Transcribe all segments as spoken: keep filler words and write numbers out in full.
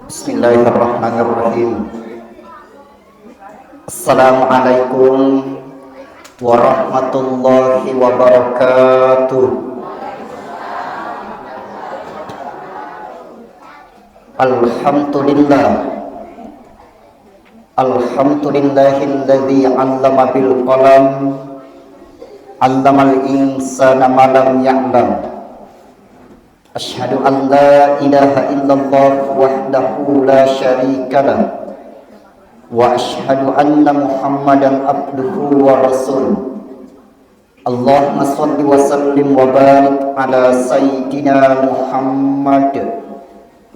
Bismillahirrahmanirrahim. Assalamualaikum warahmatullahi wabarakatuh. Alhamdulillah. Alhamdulillahilladzi 'allama bil qalam, 'allamal insana ma lam ya'lam. Asyhadu an la ilaha illallah wahdahu la syarikalah, wa asyhadu anna Muhammadan abduhu wa rasuluh. Allahumma shalli wa sallim wa barik ala sayyidina Muhammad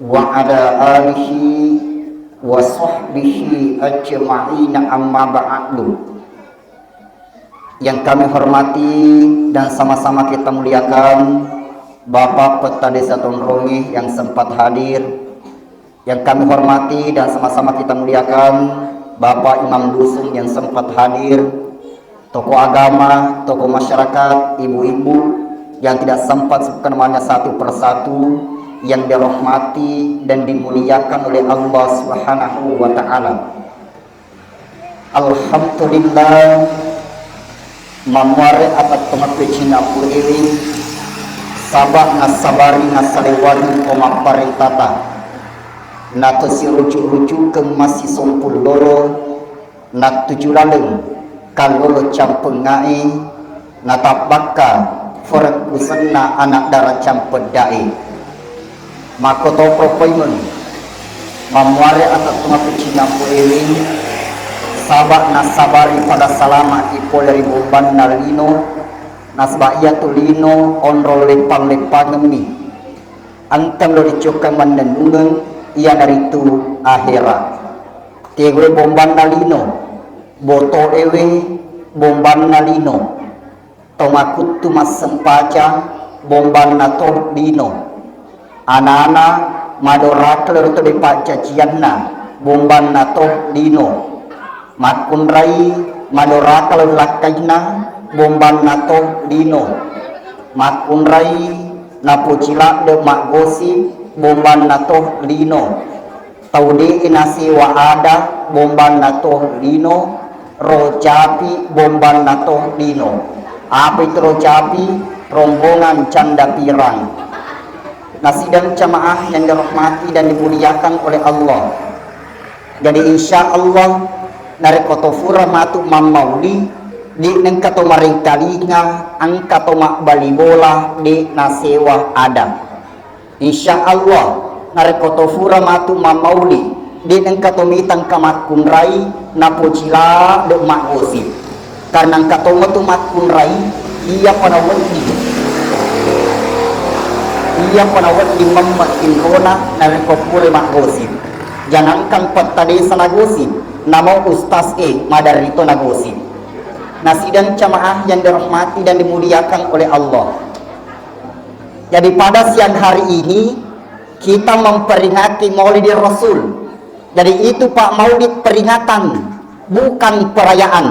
wa ala alihi wa sahbihi ajma'in, amma ba'du. Yang kami hormati dan sama-sama kita muliakan Bapak Petta Desa Tonronge yang sempat hadir, yang kami hormati dan sama-sama kita muliakan Bapak Imam Dusun yang sempat hadir, tokoh agama, tokoh masyarakat, ibu-ibu yang tidak sempat sebutkan namanya satu persatu, yang dirahmati dan dimuliakan oleh Allah Subhanahu wa Ta'ala. Alhamdulillah, mamuare atattongappeccinna Puang Ewe, saba' nassabari nassalewangi ko mapparentata, natosirucu-rucukeng massisompung lolo, nattuju laleng kallolo campengngae, natabbakka forekkusenna ana' dara campedda'e. Makkotopro paimeng, mammuare atattunga piccingampu eweng, saba' nassabari pada salama' ipole ri bombanna lino, nasaba' iyatu lino onrong leppang-leppangemmi. Engka lo ricokkang mannennungeng, iyanaritu ahera. Tewe bombanna lino, boto ewe bombanna lino. Tau makuttu massempajang, bombanna to lino. Anana madoraka lero to de paccacianna, bombanna to lino. Makkunrai madoraka lero lakkainna, bombanna to lino. Makkunrai napocilak de maggosip, bombanna to lino. Tau de'e nasewa ada, bombanna to lino, ro capi, bombanna to lino. Apa itu ro capi? Rombongan canda pirang. Nasidang jamaah yang dirahmati dan dimuliakan oleh Allah. Jadi insya Allah, narekko to fura matu mammauli, di nengka to marengkalinga, engka to mabbali bola, de nasewa ada. Insya Allah, narekko to fura matu mammauli, de nengka to mitang ka makkunrai, napocila de maggosip. Karena engka to matu makkunrai, iya pa nawedding, iya pa nawedding memma tinrona narekko pura maggosip. Jangankan petta desa nagosip, namo ustaz e maderri to nagosip. Nasidang jamaah yang dirahmati dan dimuliakan oleh Allah. Jadi pada siang hari ini kita memperingati Maulid Rasul. Jadi itu Pak, Maulid peringatan, bukan perayaan.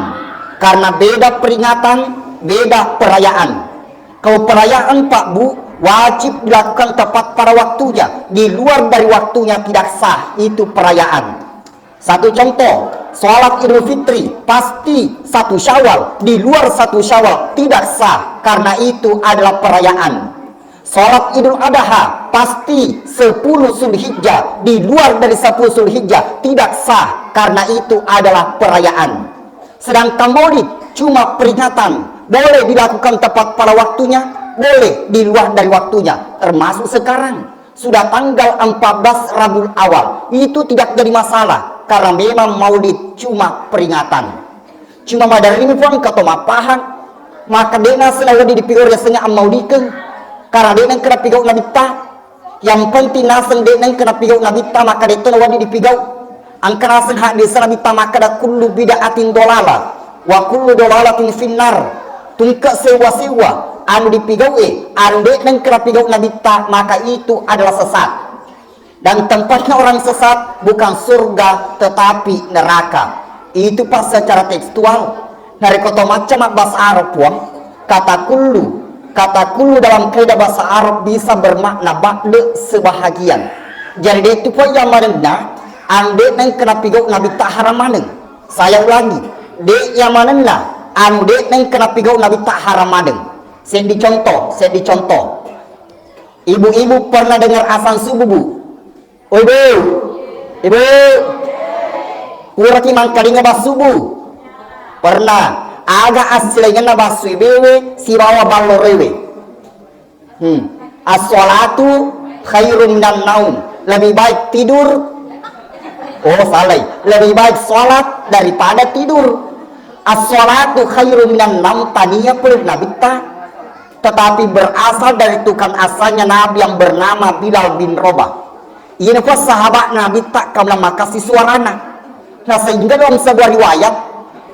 Karena beda peringatan, beda perayaan. Kalau perayaan Pak Bu, wajib dilakukan tepat pada waktunya. Di luar dari waktunya tidak sah, itu perayaan. Satu contoh, sholat Idul Fitri pasti satu Syawal, di luar satu Syawal tidak sah karena itu adalah perayaan. Sholat Idul Adha pasti sepuluh Zulhijjah, di luar dari sepuluh Zulhijjah tidak sah karena itu adalah perayaan. Sedangkan Maulid cuma peringatan, boleh dilakukan tepat pada waktunya, boleh di luar dari waktunya, termasuk sekarang. Sudah tanggal empat belas Rabiul Awal, itu tidak jadi masalah karena memang Maulid cuma peringatan. Cuma maderri mi puang engka to mappahang, maka de naseng nawedding dipigau riasengnge ammaulidkeng, karena de nengka napigau nabitta. Yang penting naseng de nengka napigau nabitta, maka de to nawedding dipigau. Engka naseng hadis Nabitta makkeda, "Kullu bid'atin dolalah, wa kullu dolalatin finnar." Tungke sewwa-sewwa anu dipigau'e, anu de nengka napigau Nabitta, maka itu adalah sesat. Dan tempatnya orang sesat bukan surga tetapi neraka. Itu pas secara tekstual. Narekko to macca mabbasa Arab, Puang, kata kullu, kata kullu dalam kaidah bahasa Arab bisa bermakna ba'de, sebahagian. Jadi, de' tu pole iya manenna anu de' nengka napigau' Nabitta haram maneng. Saya ulangi, de' iya manenna anu de' nengka napigau' Nabitta haram maneng. Seddi contoh, seddi contoh. Ibu-ibu pernah dengar azan subuh, Bu? Oi, Bu. Ibu. Puraki mangkalinga bassu, Bu? Pernah. Aga assilaingenna bassu ibewe sibawa balloroewe? Hmm. As-sholatu khairum minan naum. Lebih baik tidur. Oh, salah. Lebih baik sholat daripada tidur. As-sholatu khairum minan naum tania pole Nabitta. Tetapi berasal dari tukang asalnya Nabi yang bernama Bilal bin Rabah. Iyana ko sahabat Nabitta kamulang makassi suarana. Nah, sehingga dalam sebuah riwayat,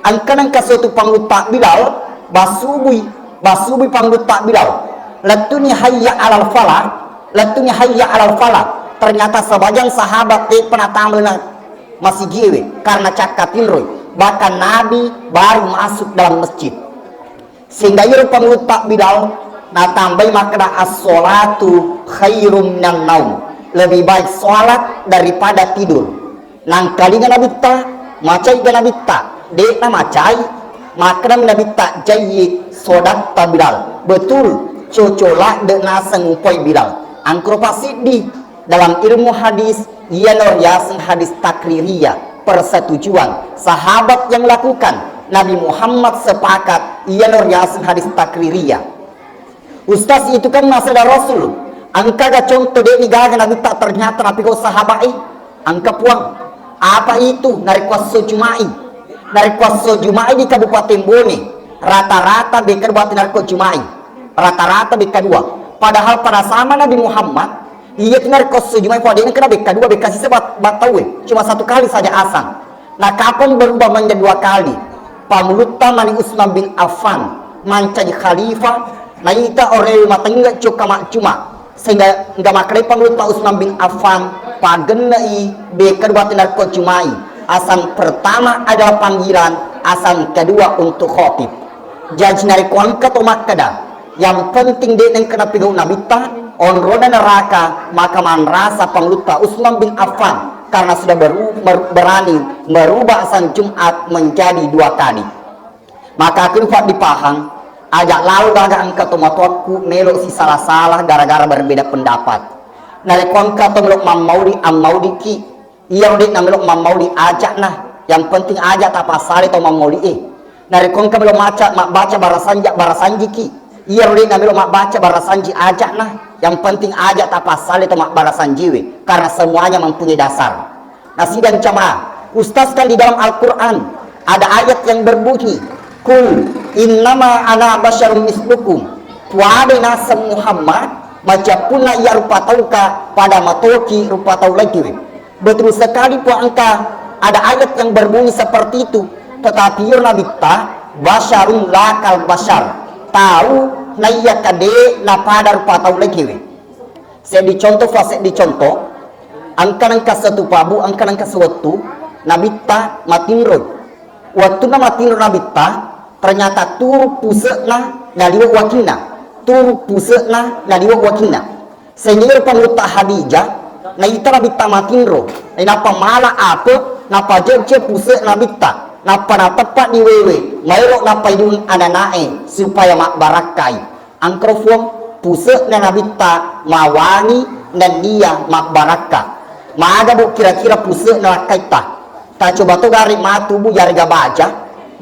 engka nengka suatu pangulutta Bilal, basubui, basubui pangulutta Bilal. Lettuni hayya alal falah, lettuni hayya alal falah. Ternyata sebagian sahabat de' pernah tameng masigiwe karena cakka tinroi. Bahkan Nabi baru masuk dalam masjid. Sehingga iyaro pangulutta Bilal natambai makkeda, "As-sholatu khairum minan naum." Lebih baik sholat daripada tidur. Nangkalinga Nabitta, macai ga Nabitta, de'na macai, makkeda Nabitta, "Jayyid, sodakta Bilal." Betul, coco ladde naseng umpoi Bilal. Angkro passiddi. Dalam ilmu hadis, iyano riaseng hadis takririyah, persetujuan sahabat yang melakukan, Nabi Muhammad sepakat, iyano riaseng hadis takririyah. Ustaz, itu kan masa ada Rasul. Engkaga contoh de'ni gaga Nabitta ternyata napigau' sahabat e? Engka, Puang. Apa itu? Narekko esso Juma'i. Narekko esso Juma'i di Kabupaten Bone, rata-rata bekka dua narekko Juma'i. Rata-rata bekka dua. Padahal pada zaman Nabi Muhammad, iya tu narekko esso Juma'i, pada engka bekka dua, bekka sisa bat-, battauwe. Cuma satu kali saja azan. Nah, kapan berubah menjadi dua kali? Pangulutta mani Utsman bin Affan mancaji khalifah, naita orewe matengge cokka majjuma. Sehingga engka makkedai pangulutta Utsman bin Affan, paggenne'i bekka dua narekko Juma'i. Azan pertama adalah panggilan, azan kedua untuk khatib. Jaji narekko engka to makkeda, yang penting de' nengka napigau' Nabitta, onrona neraka, maka manrasa pangulutta Utsman bin Affan karena sudah beru-, mer-, berani merubah azan Jumat menjadi dua kali. Maka aku dipahang, aja' lalo gaga engka tomatoakku melo sisala-sala gara-gara berbeda pendapat. Narekko engka to melo mammauli, ammauliki. Iyaro de' namelo mammauli, aja'na. Yang penting aja' tapassalai to mammauli e. Narekko engka melo maca, mabbaca barasanji, barasanjiki. Iyaro de' namelo mabbaca barasanji, aja'na. Yang penting aja' tapassalai to mabbarasanjiwe. Karena semuanya mempunyai dasar. Nah, sidang jamaah, Ustaz, kan di dalam Al-Quran ada ayat yang berbunyi, "Qul innama ana basyarum mislukum." Puadai naseng Muhammad, macappunna iya rupa tauka pada matoki rupa tau laingnge. Betul sekali, Puang, engka ada ayat yang berbunyi seperti itu. Tetapi iyaro Nabitta, basyarun lakal basyar. Tau naiya kade napada rupa tau laingnge. Seddi contoh, fa seddi contoh, engka nengka setupabu, engka nengka sewettu, Nabitta matinro. Wettunna matinro Nabitta, ternyata turu puse'na naliwe' wakinna. Turu puse'na naliwe' wakinna. Sehingga iyaro pangulutta Khadijah, naita Nabitta matinro, nainappa mala ape, napajejje puse'na Nabitta, nappa nateppa di wewe, maelo napaidung anana'e supaya mabbarakkai. Engkaro Puang, puse'na Nabitta mawangi nenniya mabbarakka. Maga, Bu, kira-kira puse'na lakkaitta? Tacoba to gare matu, Bu, yarega baja.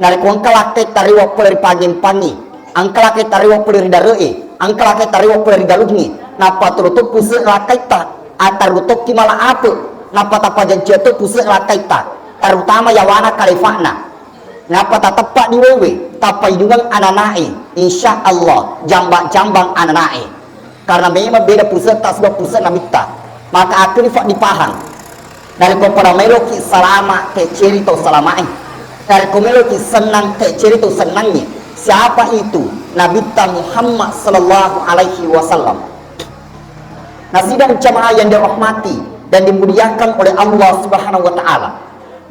Narekko engka lakkaitta rewe' pole ri pangngempangngé, engka lakkaitta rewe' pole ri dare'é, engka lakkaitta rewe' pole ri galungngé, nappa turu to puse'na lakkaitta, attaru tokki mala ape, nappa tapajajja to puse'na lakkaitta, terutama yawana kalefa'na. Nappa tateppa di wewe, tappaidungeng anana'e, insya Allah jamba-jambang anana'e. Karena memang beda pusetta sibawa puse'na Nabitta. Maka aku di fa-, dipahang. Narekko pada meloki salama, tecceri tau salama'e. Narekko meloki sennang, tecceri tau sennangnge. Siapa itu? Nabitta Muhammad sallallahu alaihi wasallam. Nah, sidang jamaah yang dirahmati dan dimuliakan oleh Allah Subhanahu wa Ta'ala.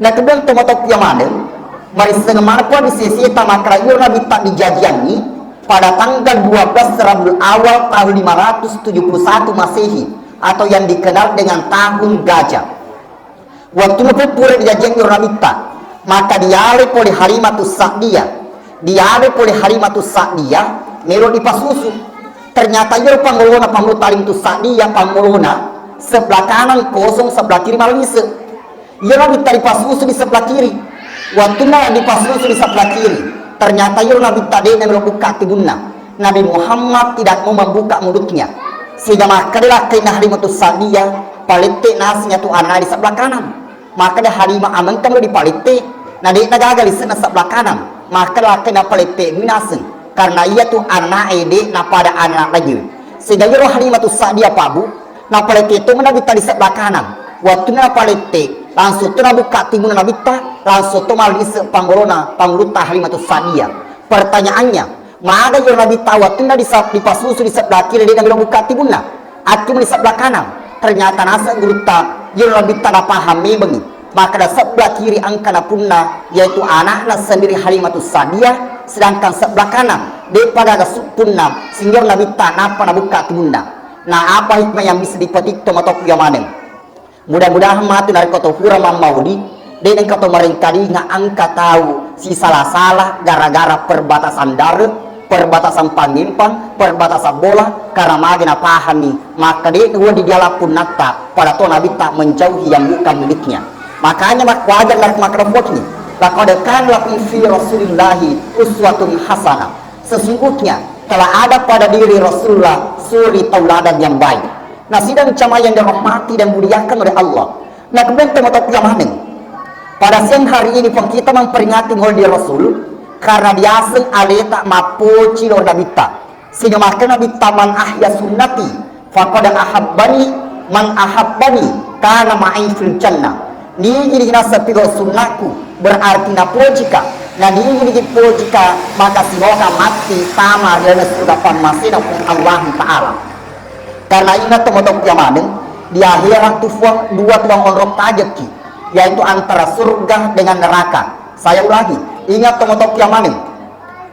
Nah, kemudian tomatoa maneng, marisseng maneng pua di sesi tamakkaraio Nabitta dijajiangi pada tanggal dua belas Rabiul Awal tahun lima ratus tujuh puluh satu Masehi, atau yang dikenal dengan tahun gajah. Wettunna pura dijajiang iyaro Nabitta, maka dialai pole Halimatus Sa'diyah. Dialai pole Halimatus Sa'diyah, melo dipasusu. Ternyata iyaro pangolona, pangolona Halimatus Sa'diyah, pangolona sebelah kanan kosong, sebelah kiri mallise. Iyaro Nabitta dipasusu di sebelah kiri. Wettunna dipasusu di sebelah kiri, ternyata iyaro Nabitta de'na melo bukka timunna. Nabi Muhammad tidak mau membuka mulutnya. Sehingga makkeda lakkainna Halimatus Sa'diyah, "Palette naseng iyatu anana di sebelah kanan." Makkeda Halimah, "Amengka melo dipalette, na de'na gaga lise'na sebelah kanan." Makkeda lakkainna, "Palette mi naseng, karena iyatu ananae de'na pada anana lagi." Sehingga iyaro Halimatus Sa'diyah, Pak Bu, napalette to Nabitta di sebelah kanan. Wettunna napalette, langsung to nabukka timunna Nabitta, langsung to mallise pangolona, pangulutta Halimatus Sa'diyah. Pertanyaannya, maga iyaro Nabitta wettunna disa-, dipasusu di sebelah kiri, de'na melo bukka timunna? Akki di sebelah kanan. Ternyata naseng gurutta, iyaro Nabitta napahang memengngi. Makkeda sebelah kiri engka napunna, yaitu anakna sendiri Halimatus Sa'diyah, sedangkan sebelah kanan de'pa gaga suppunna, sehingga Nabitta nappa nabukka timunna. Nah, apa hikmah yang bisa dipetik to matoku iya maneng? Mudah-mudahan matu narekko to pura mammauli, de' nengka to marengkalinga engka tau sisala-sala gara-gara perbatasan dare, perbatasan Pangempang, perbatasan Bola, karena magi napahami, maka de' wedding diala punnatta, pada to Nabitta menjauhi yang bukan miliknya. Makanya mak-, wajar narekko makkeda Puang ni, "Laqad kana lakum fi Rasulillahi uswatun hasanah." Sesungguhnya telah ada pada diri Rasulullah suri tauladan yang baik. Nah, sidang jamaah yang dirahmati dan dimuliakan oleh Allah. Nah, kemudian teman-teman yang maneng. Pada siang hari ini pun kita memperingati Maulid Rasul karena diaseng aleta mappoci lao ri Nabitta. Sehingga makkeda Nabitta, "Man ahya sunnati faqad ahabbani, man ahabbani kana ma'i fil jannah." Nigi-nigi naseng pigau sunnahku, berarti napojika. Na nigi-nigi pojika, maka sibawa matti tama ri laleng surga pammasena Puang Allahu Ta'ala. Karena ingat to matoku iya maneng, di akhirat tu Puang, dua tu onrong tajekki, yaitu antara surga dengan neraka. Saya ulangi, ingat to matoku iya maneng,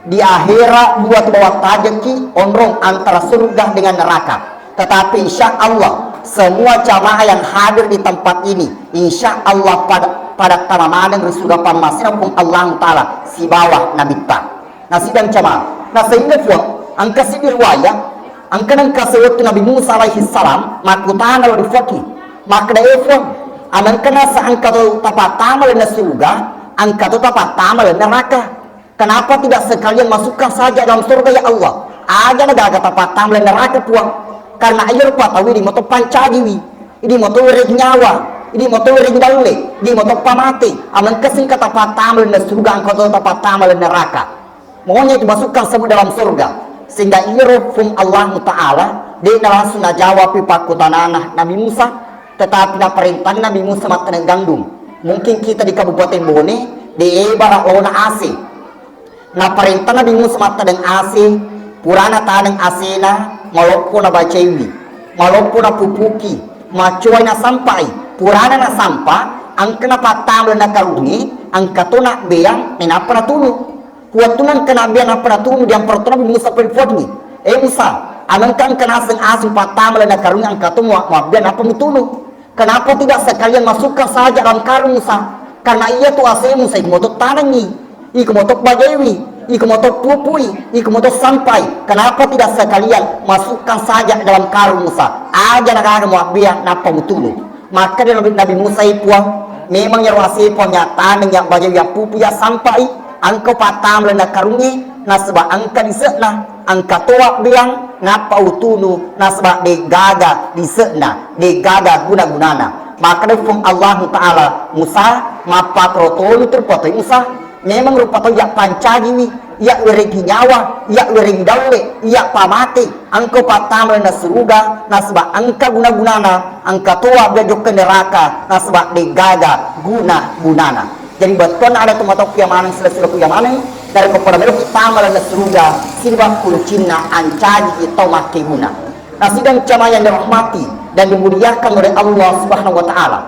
di akhirat dua tu bawang tajekki onrong antara surga dengan neraka. Tetapi insya Allah, semua jamaah yang hadir di tempat ini, insya Allah pada, pada tama maneng ri surga pammasena Puang Allahu Ta'ala sibawa Nabitta. Nah, sidang jamaah. Nah, sehingga Puang, engka siddi riwayat, engka nengka sewettu Nabi Musa alaihi salam makkutana lao ri Puang, makkeda, "E Puang, amengka naseng engka to tapattama lalenna surga, engka to tapattama lalenna neraka. Kenapa tidak sekalian masukkan saja dalam surga, ya Allah? Aga na gaga tapattama lalenna neraka, Puang." Karena iya rupa tau idi moto pancajiwi, idi moto wereng nyawa, idi moto wereng dalle, idi moto pamate. Amengka sengka tapattama lalenna surga, engka to tapattama lalenna neraka. Maunya itu masukkan semua dalam surga. Sehingga iyaro Puang Allahu Ta'ala, de'na langsung najawab pi pakkutanana Nabi Musa, tetapi naparentang Nabi Musa matteneng gandum. Mungkin kita di Kabupaten Bone, de' ebara' laona ase. Naparentang Nabi Musa matteneng ase, purana taneng asena, maloppo nabacaiwi, maloppo napupuki, macoai nasampai. Purana nasampa, engka napattama lalenna karungnge, engka to nabbeang, nainappa natunu. Wettunna engka nabbeang nappa natunu, diamparo to Nabi Musa pole ri Puang ni, "E Musa, amengka engka naseng ase pattama lalenna karungnge, engka to mua-, muabbeang nappa mutunu. Kenapa tidak sekalian masukkan saja dalam karung, Musa? Karena iya tu ase, Musa, iko moto tanengngi, iko moto bajaiwi, iko moto pupui, iko moto sampai. Kenapa tidak sekalian masukkan saja dalam karung, Musa? Aga na gaga muabbeang nappa mutunu." Makkeda Nabi, Nabi Musa, "E Puang, memang iyaro ase, Puang, iya taneng, iya bajaiwi, iya pupui, iya sampai, engka pattama lalenna karungnge, nasaba engka lise'na, engka to abbeang, nappa utunu, nasaba de'gaga lise'na, de'gaga guna-gunana." Makkeda Puang Allahu Ta'ala, "Musa, mappakoro toni tu rupa tau, Musa. Memang rupa tau iya pancajiwi, iya werengngi nyawa, iya werengngi dalle, iya pamate, engka pattama lalenna suruga, nasaba engka guna-gunana, engka to abbeang jokka neraka, nasaba de'gaga guna-gunana." Jadi bettuanna ada tu matoku iya maneng, sila-silaku iya maneng, narekko pada melo tama lalenna suruga, sibawa kuncinna ancaji tau makkeguna. Nah, sidang jamaah yang dirahmati dan dimuliakan oleh Allah Subhanahu wa Ta'ala.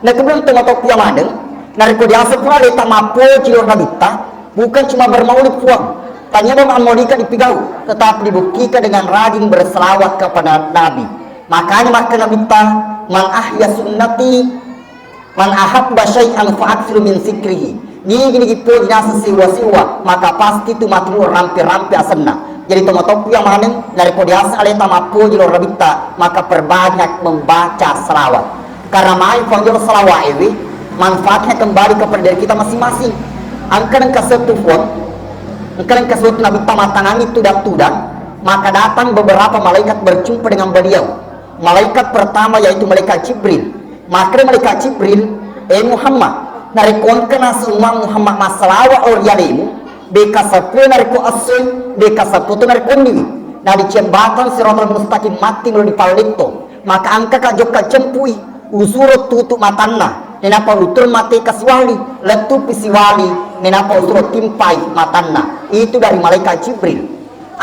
Nah, kemudian tu matoku iya maneng, narekko diaseng pura aleta mappoji lao ri Nabitta, bukan cuma bermaulid, Puang. Tania bang maulidka dipigau, tetapi dibuktikan dengan rajin berselawat kepada Nabi. Makanya makkeda Nabitta, "Man ahya sunnati, man ahabba syai'an fa aksiru min zikrihi." Nigi-nigi poji naseng siwa-siwa, maka pasti tu matu rampe-rampe asenna. Jadi tomatokku iya maneng, narekko diaseng aleta mappoji lao Nabitta, maka perbanyak membaca salawat. Karena mai Puang jolo salawat ewe, manfaatnya kembali kepada diri kita masing-masing. Engka nengka sewaktu Puang, engka nengka sewaktu Nabitta mattangangi tudang-tudang, maka datang beberapa malaikat berjumpa dengan beliau. Malaikat pertama yaitu malaikat Jibril. Makkeda malaikat Jibril, "Eh Muhammad, narekko engka naseng umma Muhammad massalawa lao ri alemu, de' kasapue narekko essoi, de' kasapue to narekko wenniwi. Nadicembatang siratal mustaqim matti melo dipalletto. Maka engkaka jokka cempui, usuro tutup matanna, nenapa utur mate kasiwali, lettupi siwali, nenapa usuro timpai matanna." Itu dari malaikat Jibril.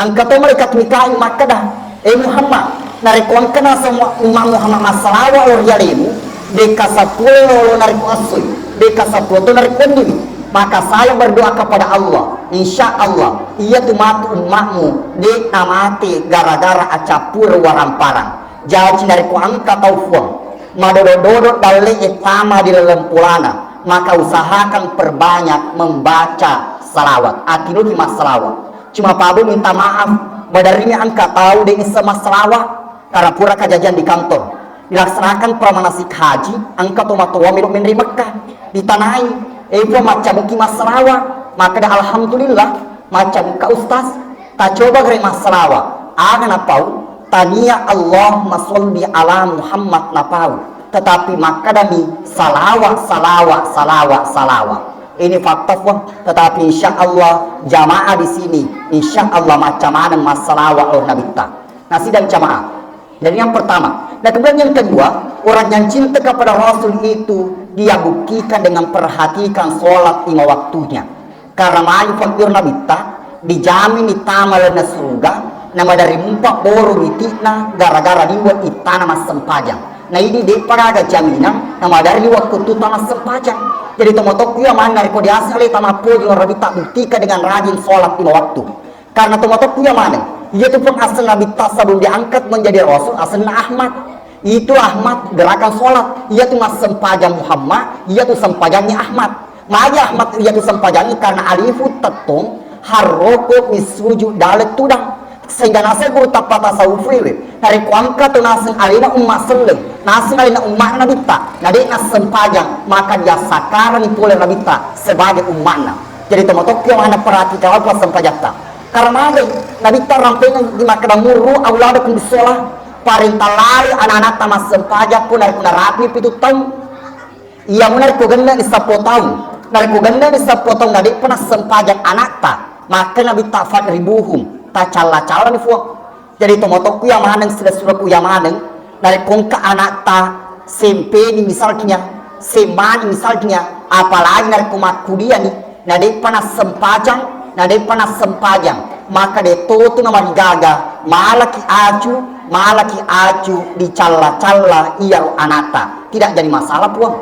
Engka to malaikat Mikail makkeda, "Eh Muhammad, narekko engka naseng umma Muhammad massalawa lao ri alemu, de' kasapue lolo narekko essoi, de' kasapue to narekko wenniwi. Maka saya berdoa kepada Allah, insya Allah, iya tu matu ummamu de' namate gara-gara accappureng waramparang. Jaji narekko engka tau Puang madodo-dodo dalle'e tama di laleng polana, maka usahakan perbanyak membaca salawat." Atinuki massalawat. Cuma pabo minta maaf, maderrini engka tau de' nisseng massalawa, karena pura kejadian di kantor. Dilaksanakan pramanasik haji, engka tomatoa melo menre Mekka. Ditanai, "Eh Puang, maccamuki massalawa?" Makkeda, "Alhamdulillah, maccamukka Ustaz." Tacoba gare massalawa. Aga napau? Tania Allahumma sholli ala Muhammad napau. Tetapi makkedami, "Salawat, salawat, salawat, salawat." Ini fakta, Puang. Tetapi insya Allah jamaah di sini, insya Allah macca maneng massalawa lao Nabitta. Nah, sidang jamaah. Jadi yang pertama. Nah, kemudian yang kedua, orang yang cinta kepada Rasul itu dia buktikan dengan perhatikan sholat lima waktunya. Karena magi fakir Nabitta, dijamin tama lalenna suruga, na maderri mumpa boro witi'na gara-gara liwe' ittana massempajang. Na idi de'pa gaga jaminang na maderri liwe' kuttuta massempajang. Jadi tomatokku iya maneng narekko diaseng aleta mappoji lao Nabitta, buktikan dengan rajin sholat lima waktu. Karena tomatokku iya maneng, iya tu pun aseng Nabitta sebelum diangkat menjadi Rasul asenna Ahmad. Itu Ahmad gerakan sholat, iya tu massempajang Muhammad, iya tu sempajangnya Ahmad. Magi Ahmad iya tu sempajangi karena alifu tettong harroko missujud daleng tudang. Sehingga naseng guru tappa tasawuf ewe, narekko engka to naseng alena umma selleng, naseng alena umma Nabitta, na de' nassempajang, maka dia sakarani pole Nabitta sebagai umma'na. Jadi tomatokku iya maneng perhatikan apa sempajatta. Karena magai Nabitta rampengeng di makkeda, "Muru auladakum bisholah." Parentallai ana-anatta massempajang pun narekko narapi pitu taung. Iya mu narekko genne'ni seppulo taung, narekko genne'ni seppulo taung na de'pa nassempajang ana'ta, makkeda Nabitta, "Fadribuhum, tacalla-callani Puang." Jadi tomatokku iya maneng, silessurekku iya maneng, narekko engka ana'ta sempeni misalnya, semmani misalnya, apalagi narekko makkudiani, na de'pa nassempajang, na de'pa nassempajang, maka de' to tu namarigaga, malaki acu, malaki acu dicalla-calla iyaro ana'ta. Tidak jadi masalah, Puang.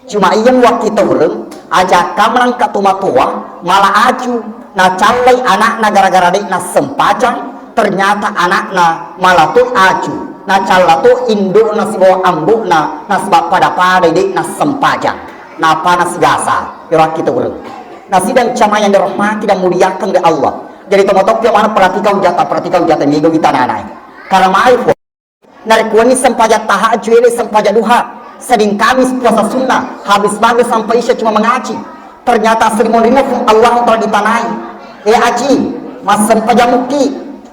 Cuma iya muwakkitaureng, aja kamma nangka tomatoa mala acu, nacallai ana'na gara-gara de' nassempajang, ternyata ana'na mala to acu, nacalla to indo'na sibawa ambo'na, nasaba pada-pada de' nassempajang. Napana sigasa, ero akkitaureng. Nah, sidang jamaah yang dirahmati dan muliakan oleh Allah. Jadi, tomatokku iya maneng, perhatikan hujata, perhatikan hujata, niga wita nanae. Karena mai, Puang. Narekko wenni sempajang tahajud, ele sempajang duha, Senin Kamis puasa sunnah, habis maghrib sampai isya cuma mengaji. Ternyata sering menerima Puang Allah Taala ditanai. Eh, Aji, massempajang mukki.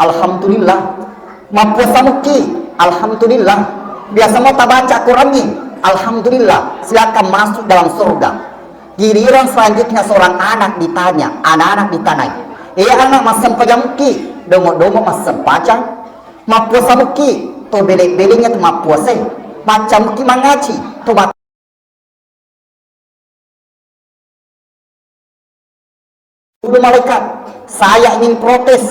Alhamdulillah. Mappuasa mukki. Alhamdulillah. Biasa mau tabaca Quran ni. Alhamdulillah. Silakan masuk dalam surga. Giliran selanjutnya seorang anak ditanya, anak-anak ditanai, "Eh, anak, massempajang mukki?" "Domo-domo massempajang." "Mappuasa mukki?" "To bele-belenya tu mappuasa." "Macca mukki mangaji?" "To mat-" Dulu malaikat, saya ingin protes.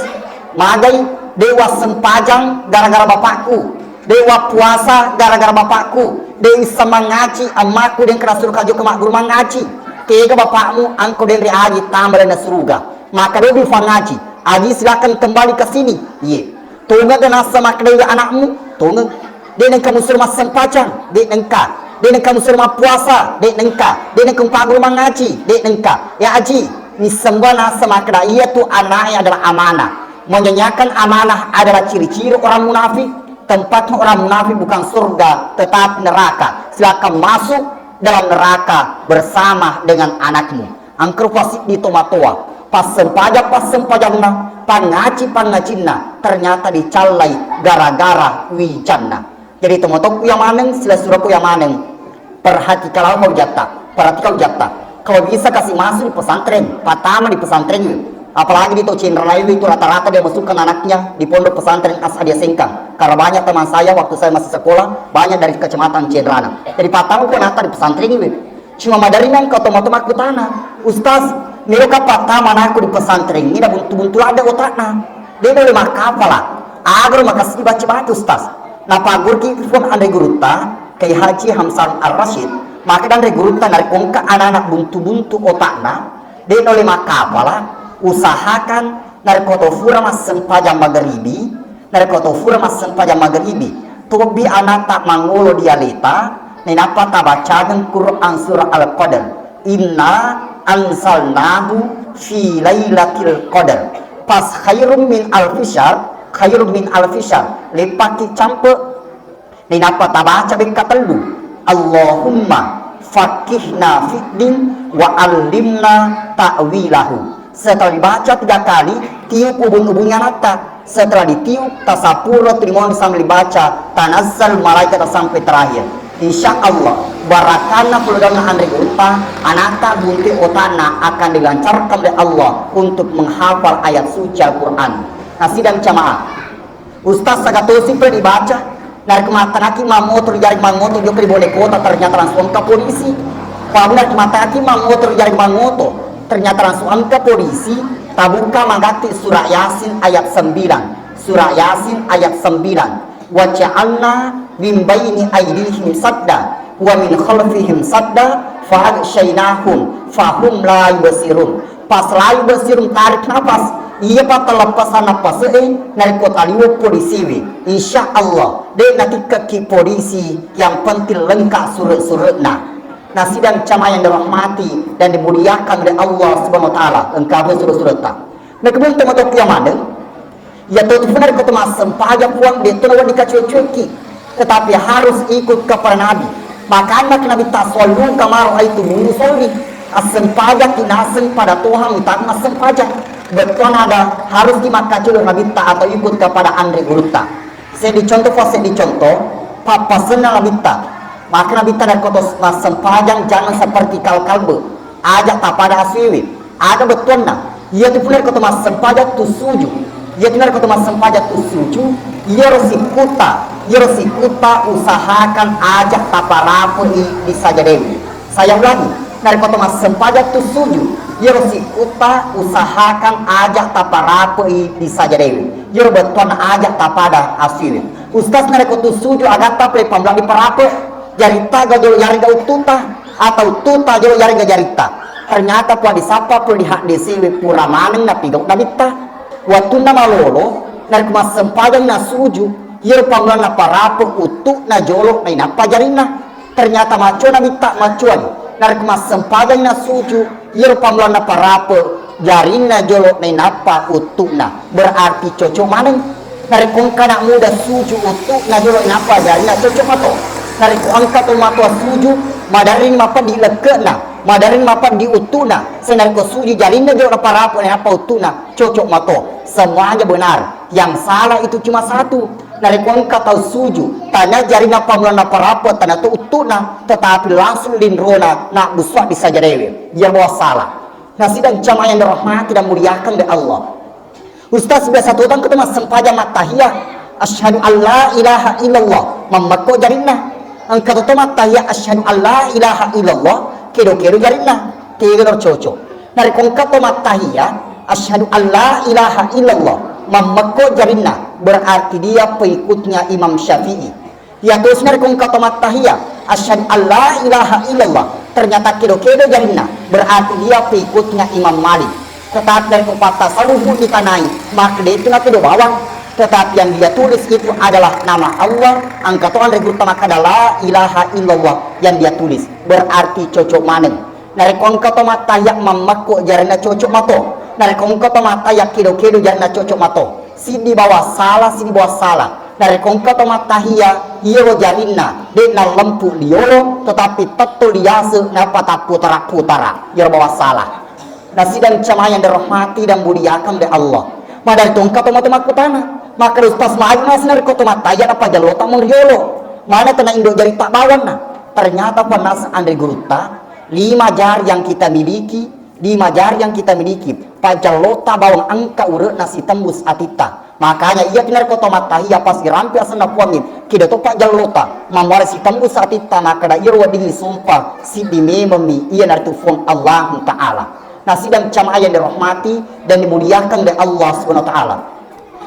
Magai, de' wassempajang gara-gara bapakku. De' wappuasa gara-gara bapakku. De' wissa mangaji, ammakku de' engka nasuruh jokka magguru mangaji. Tega bapakmu, engka denre aji tama lalenna suruga. Maka de' dipangaji. Aji, silakan kembali ke sini. Iye. Tongeng ga nassa makkedai anakmu? Tongeng. De' nengka musuro massempajang, de' nengka. De' nengka musuro mappuasa, de' nengka. De' nengka mupagguru mangaji, de' nengka. Ya aji, nisseng bua naseng makkeda iyatu anaknya adalah amanah. Menyanyiakan amanah adalah ciri-ciri orang munafik. Tempatnya orang munafik bukan surga, tetapi neraka. Silakan masuk dalam neraka bersama dengan anakmu. Engka rupa siddi tomatoa, passempajang-passempajanna, pangaji-pangajinna, ternyata dicallai gara-gara wijanna. Jadi, tomatoaku yang maneng, sila suraku yang maneng, perhatikanlah ujatta, perhatikan ujatta. Kalau bisa, kasih masuk di pesantren, pertama di pesantren. Apalagi di to Cenrana itu rata-rata dia masukkan anaknya di Pondok Pesantren As'adiyah Sengkang. Karena banyak teman saya waktu saya masih sekolah, banyak dari Kecamatan Cenrana. Jadi, pertama pun di pesantren. Cuma maderri nengka tomatoa makkutana, "Ustaz, melo ka pattama anakku di pesantren ini, buntu-buntu ladde otakna. De' nulle makkapala. Agaro makasih baca-baca, Ustaz." Napagguriki pun anre gurutta, Kiai Haji Hamzah Ar-Rasyid. Makkeda anre gurutta, narekko engka anak-anak buntu-buntu otakna, de' nulle makkapala, usahakan narekko to fura massempajang mageribi, Narekko to fura massempajang mageribi, tobbi anatta mangolo di aleta, nainappa tabacangeng Quran surah Al-Qadar. "Inna anzalnahu fi lailatil qadar." Pas khairum min alfi syahr, khairum min alfi syahr. Leppakki campe. Nainappa tabaca bekka tellu, "Allahumma faqqihna fiddin wa allimna ta'wilahu." Setelah dibaca tiga kali, tiup ubung-ubungi anatta. Setelah ditiup, tasapuro tu limong sambil dibaca, tanazzal malaikat sampai terakhir. Insya Allah, barakanna puludonna anre gurutta, anatta buntu otanna akan dilancarkan oleh Allah untuk menghafal ayat suci Al-Quran. Nah, sidang jamaah, Ustaz, sagatosi pura dibaca. Narekko mattanaki mammoto ri jaring mammoto jokka ri Bonekota, ternyata langsung engka polisi. Pabula narekko mattanaki mammoto ri jaring mammoto, ternyata langsung engka polisi. Tabuka magatti surah Yasin ayat sembilan. Surah Yasin ayat sembilan. "Wa ja'alna min baini aidihim sadda wa min khalfihim sadda fa aghsyainahum fahum la yubsirun." Pas la yubsirun, tarik napas. Iya pa talleppasang nappase'e, narekko taliwe polisiwi. Insya Allah, de' natikkekki polisi, yang penting lengkap sure-sure'na. Nah, sidang jamaah yang dirahmati dan dimuliakan oleh Allah Subhanahu wa Ta'ala, lengkap sure-sure'ta. Nah, kemudian teman-teman yang mana? Iya to, tu narekko to massempajang, Puang, de' to nawedding kacuwe-cuwekki, tetapi harus ikut kepada Nabi. Makanya Nabitta, "Shollu kama ra'aitumuni usolli." Assempajakki naseng pada Tuhan, utamana massempajang. Bettuanna ada harus dimakkacuwe Nabitta atau ikut kepada anre gurutta. Seddi contoh, fa seddi contoh, pappasenna Nabitta. Maka Nabitta narekko to massempajang, jangan seperti kal-, kalbe. Aja' tapada asuiwi. Aga bettuanna? Iyatu pole ko to massempajang tussuju. Iyatu narekko to massempajang tussuju, iyaro sikkutta, iyaro sikkutta usahakan aja' taparape'i di sajadewe. Saya ulangi, narekko to massempajang tussuju, iyaro sikkutta usahakan aja' taparape'i di sajadewe. Iyaro bettuanna aja' tapada asuiwi. Ustaz, narekko tussuju agatta pole pamula diparape'? Jaritta ga jolo yarega uttuta, atau uttuta jolo yarega jaritta? Ternyata pura disappa pura di haddese we pura maneng napigau Nabitta. Wattunna malolo, narekko massempajang nasuju, iyaro pammulang naparape' uttu'na jolo nainappa jarinna. Ternyata maccoa Nabitta, maccoani. Narekko massempajang nasuju, iyaro pammulang naparape' jarinna jolo nainappa uttu'na, berarti cocok maneng. Narekko engka anak muda suju uttu'na jolo nainappa jarinna, cocok mato. Narekko engka to matoa suju, maderri mapeddi lekke'na, maderri mapeddi uttu'na, se narekko suju jarinna jolo naparape' nainappa uttu'na, cocok mato. Semuanya benar. Yang salah itu cuma satu. Narekko engka tau suju, tania jarinna pammulang naparape', tania to uttu'na, tetapi langsung linrona nabbusua di sajadewe. Iya mua salah. Nah, sidang jamaah yang dirahmati dan muliakan oleh Allah. Ustaz, biasa totang engka to massempajang mattahiya, "Asyhadu an la ilaha illallah", mammekko jarinna. Engka to mattahiya, "Asyhadu an la ilaha illallah", kedo-kedo jarinna. Tegaro cocok. Narekko engka to mattahiya, "Asyhadu an la ilaha illallah", mammekko jarinna, berarti dia pengikutnya Imam Syafi'i. Iyatosi narekko engka to mattahiya, "Asyhadu an la ilaha illallah", ternyata kedo-kedo jarinna, berarti dia pengikutnya Imam Malik. Tetapi narekko pattasawuf ditanai, maka de' tu nakedo bawang. Tetapi yang dia tulis itu adalah nama Allah, engka to anre gurutta makkeda la ilaha illallah yang dia tulis, berarti cocok maneng. Narekko engka to mattahiyya mammekko, jarinna cocok mato. Narekko engka to mattahiyya kedo-kedo, jarinna cocok mato. Siddi bawang sala, siddi bawang sala. Narekko engka to mattahiyya, iyaro jarinna de' nallempu liolo, tetapi tetto liase nappa tapputara-putara. Iyaro bawang sala. Nasidang jamaah yang dirahmati dan muliakan oleh Allah. Madari tongka to matu makkutana. Maka Ustaz, magi nasi narekko to mattahiyya nappa jallota mong riolo. Mana tena indo jari tak bawanna. Ternyata pernah anre gurutta, lima jari yang kita miliki, lima jari yang kita miliki, pajallota bawang engka ure'na sitembus atitta. Makanya iya narekko to mattahiyya pasti rampe asenna Puangnge, kedo to pajallota, mammuare sitembus atitta, makkeda iyaro weddingngi sompa siddi mememmi iyanaritu Puang Allahu Ta'ala. Nasidang jamaah yang dirahmati dan dimuliakan oleh Allah Subhanahu wa Ta'ala.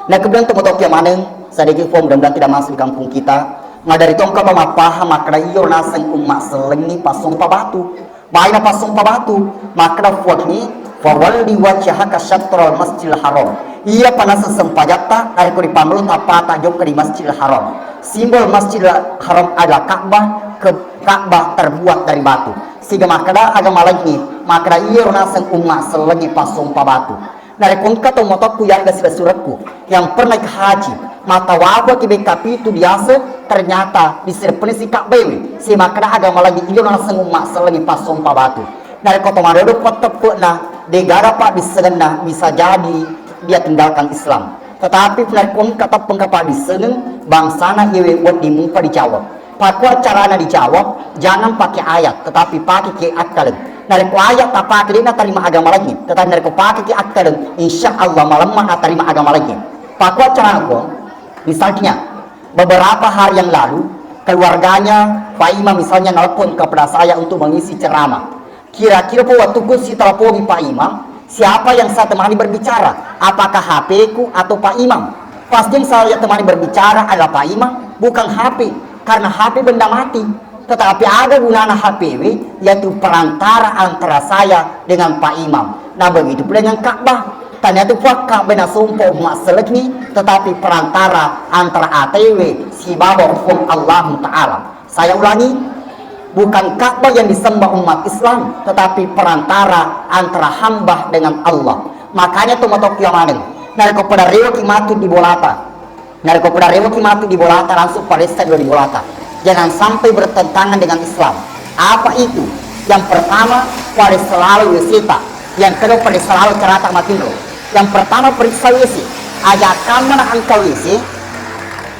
Nah, kemudian teman-teman maneng, sadiki Puang, mudah-mudahan tidak masuk di kampung kita. Madari tongka to mappahang makkeda iyaro naseng umma sellengngi passompa batu. Baina passompa batu, makkeda Puangnge, "Fawalli wajhaka syatral Masjidil Haram." Iya panaseng sempajatta narekko ripanrota pata jokka di Masjidil Haram. Simbol Masjidil Haram adalah Ka'bah, ke Ka'bah terbuat dari batu. Siga makkeda agama laingnge, makkeda iyaro naseng umma sellengngi passompa batu. Narekko engka to motokku yaga silessurekku yang pernah ikka haji, mattawafaki bekka pitu diase, ternyata disereppeni si Ka'bah we. Simakkeda agama lagi iyaro naseng umma sellengngi passompa batu. Narekko to madodo patteppe'na, degaga paddissengenna, bisa jadi dia tinggalkan Islam. Tetapi narekko engka teppengka paddissengeng, bangsana iyewe wedding mupa dijawab. Pakua carana dijawab, jangan pakai ayat, tetapi pakai ke akkaleng. Narekko ayat tapake, de' natarima agama lagi. Tetapi narekko pake ke akkaleng, insya Allah malemma natarima agama lagi. Pakua carana ko, misalnya, beberapa hari yang lalu, keluarganya Pak Imam misalnya nelpon kepada saya untuk mengisi ceramah. Kira-kira po wettukku sitelepongi Pak Imam, siapa yang saya temani berbicara? Apakah H P-ku atau Pak Imam? Pasti yang saya temani berbicara adalah Pak Imam, bukan H P, karena H P benda mati. Tetapi aga gunana H P we, yaitu perantara antara saya dengan Pak Imam. Nah, begitu pula dengan Ka'bah. Tania tu fakka bena sompa umma sellengngi, tetapi perantara antara atewe sibawa Puang Allahu Ta'ala. Saya ulangi, bukan Ka'bah yang disembah umat Islam, tetapi perantara antara hamba dengan Allah. Makanya to matoki maneng. Narekko pada rewaki matu di bolata. Narekko pada rewaki matu di bolata, langsung paressa dua di bolata. Jangan sampai bertentangan dengan Islam. Apa itu? Yang pertama, paressa lalo W C-ta. Yang kedua, paressa lalo carata matinro. Yang pertama, periksa W C. Aja kammana engka W C,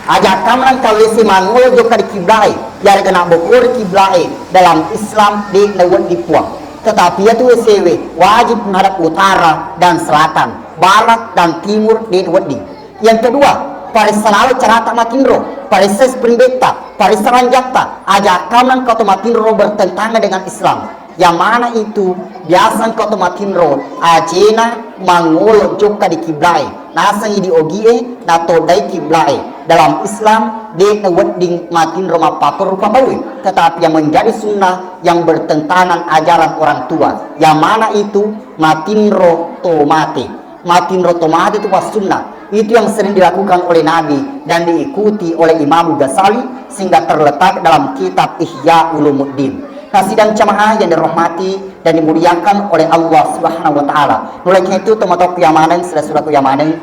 Aja kammana engka W C mangolo jokka di kiblae, yarega nabbokori kiblae, dalam Islam de' nawedding Puang. Tetapi iyatu W C we wajib menghadap utara dan selatan, barat dan timur de' nawedding. Yang kedua, paressa lalo carata matinro, paressa spring bed-ta, paressa ranjatta, aja kammana engka to matinro bertentangan dengan Islam. Yang mana itu biasa engka to matinro, ajena mangolo jokka di kiblae, nasengi di ogie, natodai kiblae. Dalam Islam, de' nawedding matinro mappatorru rupa tauwe, tetapi yang menjadi sunnah yang bertentangan ajaran orang tua. Yang mana itu matinro to mate. Matinro to mate itu wassunnah. Itu yang sering dilakukan oleh Nabi dan diikuti oleh Imam Ghazali sehingga terletak dalam kitab Ihya Ulumuddin. Nasidang jamaah yang dirahmati dan dimuliakan oleh Allah Subhanahu wa Ta'ala. Mulai itu, teman-teman yang maneng, sudah-sudah yang maneng,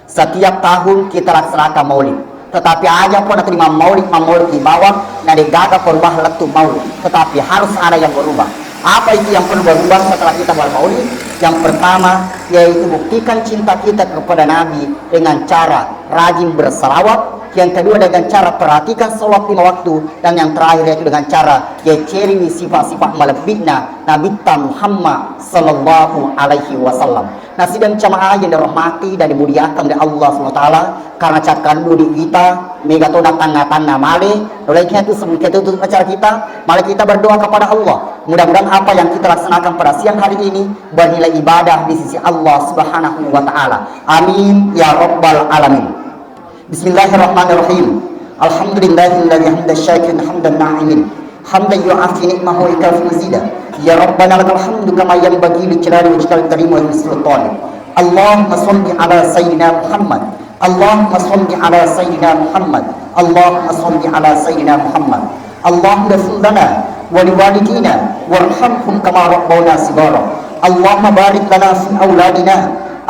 setiap tahun kita laksanakan maulid. Tetapi aja pun nanti maulid, maulid di bawah, nah, degaga perubahan lettu maulid. Tetapi harus ada yang berubah. Apa itu yang perlu berubah setelah kita bermaulid? Yang pertama, yaitu buktikan cinta kita kepada Nabi dengan cara rajin bersalawat. Yang kedua, dengan cara perhatikan sholat lima waktu. Dan yang terakhir, yaitu dengan cara yeceriwi sifat-sifat malebbi'na Nabitta Muhammad sallallahu alaihi wasallam. Nasidang jamaah yang dirahmati dan dimuliakan oleh Allah subhanahu wa taala, karena cakkandu di kita, mega tona tangnga-tangnga male, nolai kita itu sebelum kita tutup acara kita, mari kita berdoa kepada Allah. Mudah-mudahan apa yang kita laksanakan pada siang hari ini bernilai ibadah di sisi Allah Subhanahu wa taala. Amin ya rabbal alamin. Bismillahirrahmanirrahim. Alhamdulillahilladzi hamdan syakirin hamdan na'imin. Hamdan yu'afi ni'mahu wa yukafi mazida. Ya Rabbana lakal hamdu kama yanbaghi li jalali wajhikal karim wa li sultanik. Allahumma shalli ala sayyidina Muhammad اللهم صل على سيدنا محمد. اللهم صل على سيدنا محمد. اللهم اغفر لنا ولوالدينا وارحمهم كما ربونا صغارا. اللهم بارك لنا في أولادنا.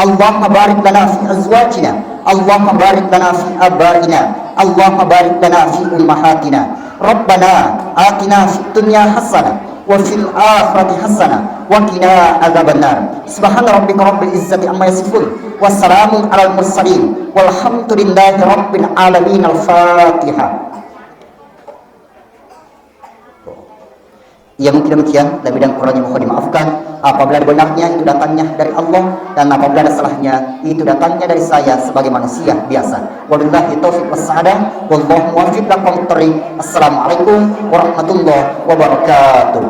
اللهم بارك لنا في أزواجنا. اللهم بارك لنا في آبائنا. اللهم بارك لنا في أمهاتنا. ربنا آتنا في الدنيا حسنة وفي الآخرة حسنة وقنا عذاب النار. سبحان ربك رب العزة عما يصفون. وسلام على المرسلين. والحمد لله رب العالمين. الفاتحة. Ya, mungkin demikian, lebih dan kurangnya mohon dimaafkan. Apabila ada benarnya, itu datangnya dari Allah, dan apabila ada salahnya, itu datangnya dari saya sebagai manusia biasa. Wabillahi taufiq wassaada, wallahu muwaffiq ila aqwamit thariq. Assalamualaikum warahmatullahi wabarakatuh.